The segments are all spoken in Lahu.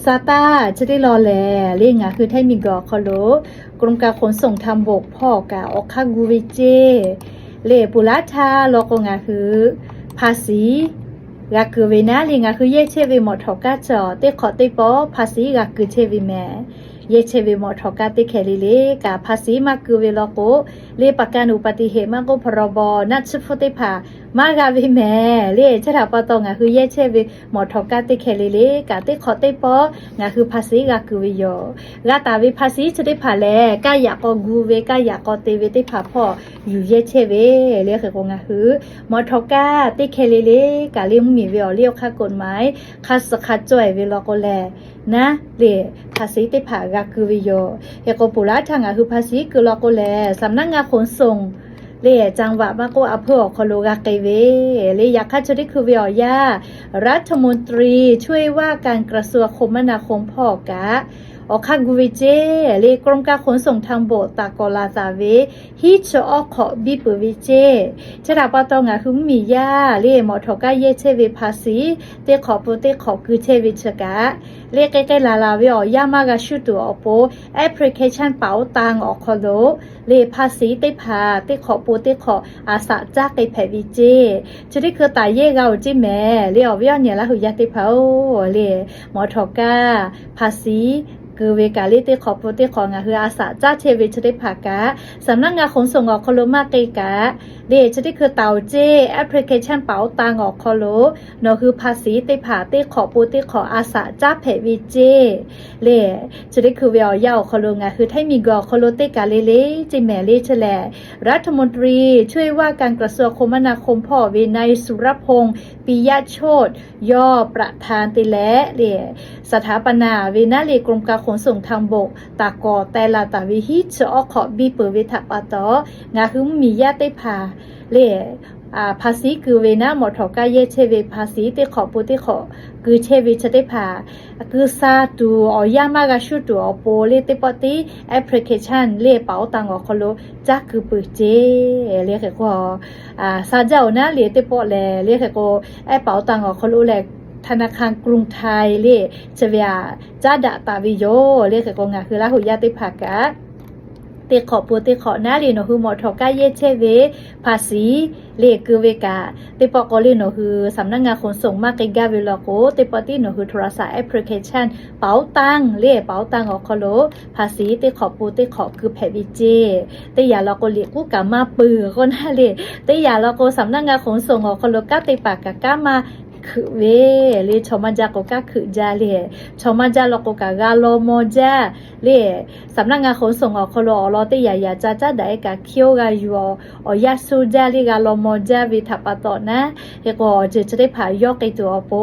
Sa taˇ chi teˇ law lehˬ, le ngaˬ hui ไทย miˬguiˬ awˬ hk'aw lo กรมการขนส่งทางบก hpawˇ kaꞈ awˬ hk'aˇ gu ve ceˇ. Le ponˬ laˇ htaˇ law k'o, ngaˬ hui ภาษี g'a kuiˬ ve naˉ le, ngaˬ hui yehˇ chehˇ ve มอเตอร์คาร์ chi teˇ hk'awꞈ teˇ pawˆ ภาษี g'a kuiˬ chehˇ ve mehˍ. Yehˇ chehˇ ve มอเตอร์คาร์ teˇ hkeh le le kaꞈ ภาษี maˇ kuiˬ ve law k'o, le ประกันอุบัติเหตุ maˇ k'oˆ พรบ naˆ tsuhˇ hpfuhˇ teˇ hpaˍ maˇ g'a ve mehˍ. Le chi htaꞈ pa taw, ngaˬ hui yehˇ chehˇ ve มอเตอร์คาร์ teˇ hkeh le le kaꞈ teˇ hk'awꞈ teˇ pawˆ ngaˬ hui ภาษี g'a kuiˬ ve yoˬ. G'a taˍ ve ภาษี chi teˇ hpaˍ lehˬ, kaˇ yaꞈ k'aw gu ve, kaˇ yaꞈ k'aw te ve teˇ hpaˍ hpawˇ yuˬ yehˇ chehˇ ve. Le hk'e k'o, ngaˬ hui มอเตอร์คาร์ teˇ hkeh le le kaꞈ le mvuhˇmiˬ ve awˬ liˇ awˬ hk'aˇ กฎหมาย hk'a suh hk'a caweh ve law k'o lehˬ, naˉ le ภาษี teˇ hpaˍ g'a kuiˬ ve yoˬ. Hk'e k'o, ponˬ laˇ htaˇ ngaˬ hui ภาษี kuiˬ law k'o lehˬ, สำนักงานขนส่ง le จังหวัด maˇ k'oˆ อำเภอ awˬ hk'aw lo g'a k'ai ve. Le yaꞈ hk'aˇ chi teˇ hkui ve awˬ yanˇ, รัฐมนตรีช่วยว่าการกระทรวงคมนาคม hpawˇ kaꞈ awˬ hk'aˇ gu ve ceˇ. Le กรมการขนส่งทางบก taˍ kawˍ laˬ taˍ ve hiˉ chi awˉ hk'awꞈ biˇ peuˬ ve ceˇ. Chi htaꞈ pa taw, ngaˬ hui mvuhˇmiˬ yaˇ le มอเตอร์คาร์ yehˇ chehˇ ve ภาษี teˇ hk'awꞈ pon teˇ hk'awꞈ kuiˬ chehˇ ve chi kaꞈ, le k'ai k'ai laˬ laˬ ve awˬ yanˇ maˇ g'a shuˉ tuˬ awˬ pon แอปพลิเคชัน เป๋าตัง awˬ hk'aw lo le ภาษี teˇ hpaˍ teˇ hk'awꞈ pon teˇ hk'awꞈ a shaꞈ caˉ k'ai hpehꞈ ve ceˇ. Chi teˇ hkui taˍ yehˇ g'a oˬ ceˇ mehˍ. Le awˬ viˉ awˬ nyi laˇ hui yaˇ teˇ hpaˍ-oˬ, le มอเตอร์คาร์ ภาษี kuiˬ ve kaꞈ le teˇ hk'awꞈ pon teˇ hk'awꞈ ngaˬ hui a shaꞈ caˉ chehˇ ve chi teˇ hpaˍ kaꞈ, สำนักงานขนส่ง awˬ hk'aw lo maˇ k'ai kaꞈ, le chi teˇ hkui taˍ oˬ ceˇ แอปพลิเคชัน เป๋าตัง awˬ hk'aw lo nawˬ hui ภาษี teˇ hpaˍ teˇ hk'awꞈ pon teˇ hk'awꞈ a shaꞈ caˉ hpehꞈ ve ceˇ. Le chi teˇ hkui ve awˬ yanˇ awˬ hk'aw lo ngaˬ hui ไทย miˬguiˬ awˬ hk'aw lo teˇ kaˬ le le ceˇ mehˍ. Le chi lehˬ, รัฐมนตรีช่วยว่าการกระทรวงคมนาคม hpawˇ ve นายสุรพงษ์ ปิยโชติ yawˇ ประธาน te leh le สถาปนา ve naˉ le กรมการขนส่งทางบก taˍ kawˍ teh laˬ taˍ ve hiˉ chi awˉ hk'awꞈ biˇ peuˬ ve htaꞈ pa taw, ngaˬ hui mvuhˇmiˬ yaˇ teˇ hpaˍ le ภาษี kuiˬ ve naˉ มอเตอร์คาร์ yehˇ chehˇ ve ภาษี teˇ hk'awꞈ pon teˇ hk'awꞈ kuiˬ chehˇ ve chi teˇ hpaˍ kuiˬ sha tuˬ awˬ yanˇ maˇ g'a shuˉ tuˬ awˬ pon le teˇ pawˆ tiˉ แอปพลิเคชัน le เป๋าตัง awˬ hk'aw lo caˇ kuiˬ peuˬ ceˇ. Le hk'e k'o, sha jaˇ oˬ naˉ le teˇ pawˆ lehˬ, le hk'e k'o, แอปเป๋าตัง awˬ hk'aw lo leh ธนาคารกรุงไทย le chi ve aꞈ caˉ daꞈ taˍ ve yoˬ. Le hk'e k'o, ngaˬ hui Laˇ huˍ yaˇ teˇ hpaˍ kaꞈ teˇ hk'awꞈ pon teˇ hk'awꞈ naˉ le nawˬ hui มอเตอร์คาร์ yehˇ chehˇ ve ภาษี le kuiˬ ve kaꞈ, teˇ pawˆ k'o le nawˬ hui สำนักงานขนส่ง maˇ k'ai gaˇ ve law k'o, teˇ pawˆ tiˉ nawˬ hui โทรศัพท์ แอปพลิเคชัน เป๋าตัง le เป๋าตัง awˬ hk'aw lo ภาษี teˇ hk'awꞈ pon teˇ hk'awꞈ kuiˬ hpehꞈ ve ceˇ. Teˇ yanˇ law k'o, liꞈ k'uˉ kaꞈ maˇ peuˬ k'oˆ naˉ le, teˇ yanˇ law k'o สำนักงานขนส่ง awˬ hk'aw lo kanˉ te paˍ kaꞈ kanˉ maˇ hkuiꞈ ve le, chaw maˇ jaˇ k'o kanˉ hkuiꞈ jaˇ le, chaw maˇ jaˇ law k'o kaꞈ g'a law maw jaˇ le. สำนักงานขนส่ง awˬ hk'aw lo awˬ lawn teˇ yanˇ yanˇ ca caˉ daꞈ e kaꞈ hkiˇ oˇ g'a yuˬ awˬ, awˬ yanˇ suh jaˇ le g'a law maw jaˇ ve htaꞈ pa taw naˉ, hk'e k'o awˬ ceuˬ chi teˇ hpaˍ yawˇ k'ai tuˬ awˬ pon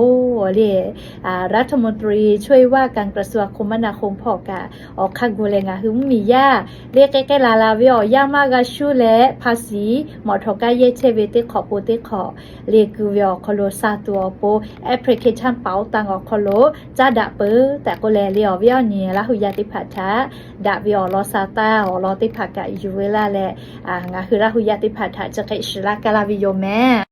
le, รัฐมนตรีช่วยว่าการกระทรวงคมนาคม hpawˇ kaꞈ awˬ hk'aˇ gu leh ngaˬ hui mvuhˇmiˬ yaˇ le k'ai k'ai laˬ laˬ ve awˬ yanˇ maˇ g'a shuˉ leh ภาษี มอเตอร์คาร์ yehˇ chehˇ ve teˇ hk'awꞈ pon teˇ hk'awꞈ le kuiˬ ve awˬ hk'aw lo sha tuˬ awˬ pon แอปพลิเคชัน เป๋าตัง awˬ hk'aw lo caˉ daꞈ peuˬ tehꞈ k'oˆ leh, le awˬ viˉ awˬ nyi Laˇ huˍ yaˇ teˇ hpaˍ htaꞈ daꞈ ve awˬ lawn sha taˇ awˬ lawn teˇ hpaˍ kaꞈ yuˬ ve laˇ leh, ngaˬ hui Laˇ huˍ yaˇ teˇ hpaˍ htaꞈ chi hk'e shiˍ laˇ kaˇ laˇ ve yoˬ mehˍ.